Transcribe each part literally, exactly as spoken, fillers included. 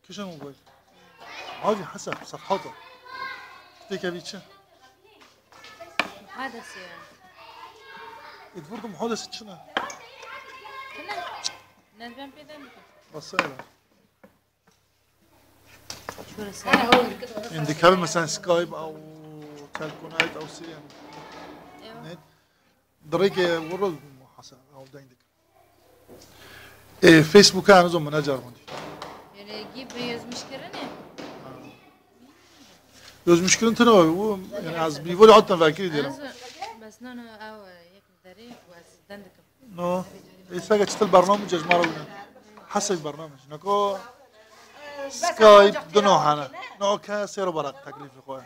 Kişe mobil. Abi hesap, sefhata. Têkevî çi? Muhadese yani. Ê, vurdum hadese çi ne? Kine? Nedben pêden dikim. Basayla. Şöyle sen. Ên dikevin mesela Skype ew Telconnect ew sirî yani. Ewa. Ne? Dirêkê vurul hasa ew deng dikim. Ê, Facebook-a yani zon min necar bûndî. Yani gibi yazmış kirine. Yazmış kirin tira o yani az bir voli hatta vekiri diyelim. Bes no no ew yek derê û ez den dikim. No. Ê, sege çitil bernamê cejmara wina. Hesey bernamê. Neko Skype dino hana. No ke sero barak teklifê xwe.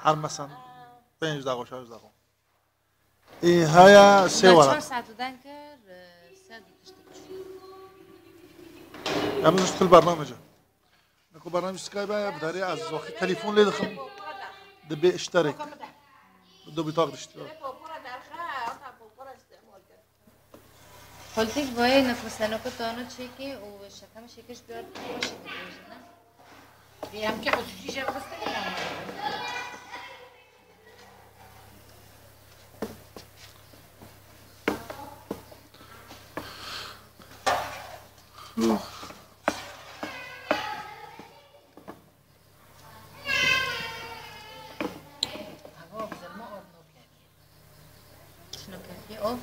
Her mesen pênc daxo, şeş daxo. Ê, haya sê Ben wara. Çar saat û den kir, e, saet û tiştik. Ya biz çitil bernamê ce. Neko bernamê Skype ya, bi darê ez waxî telefon lê dixim. Dibê işterek. Do bir tak dişti. Politik boyê nefesenoko tano çêkê û şekam şekiş bir hoş dibêjin. Em ke xusûsî jê bistine ya. Şunu kefî o.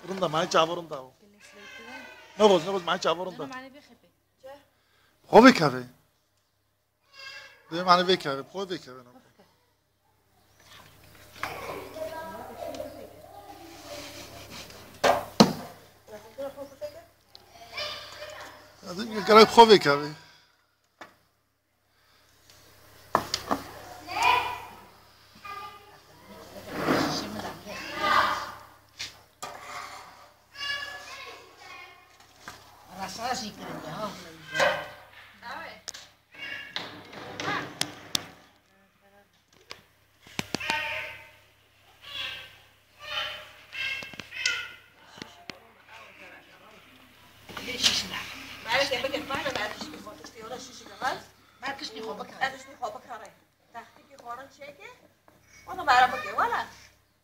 Rinda, mane çava rinda o. Neboz, neboz, mane çava rinda. Xwe vekeve. Dê mane vekeve, xwe vekeve. Gerek xwe vekeve. Mereke bike xwe, mereke bike xwe, tiştê were şişik xwe. Mereke tiştê xwe bikare. Ez tiştê xwe bikare. Textîkê xwarin çêke. Wala mere bike, wala.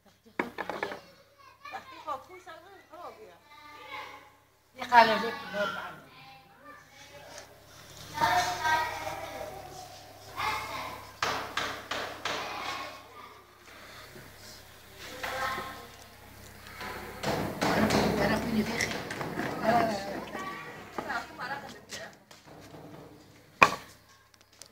Textî xwe kû ser min xirab bûye. Yê qale lê normal.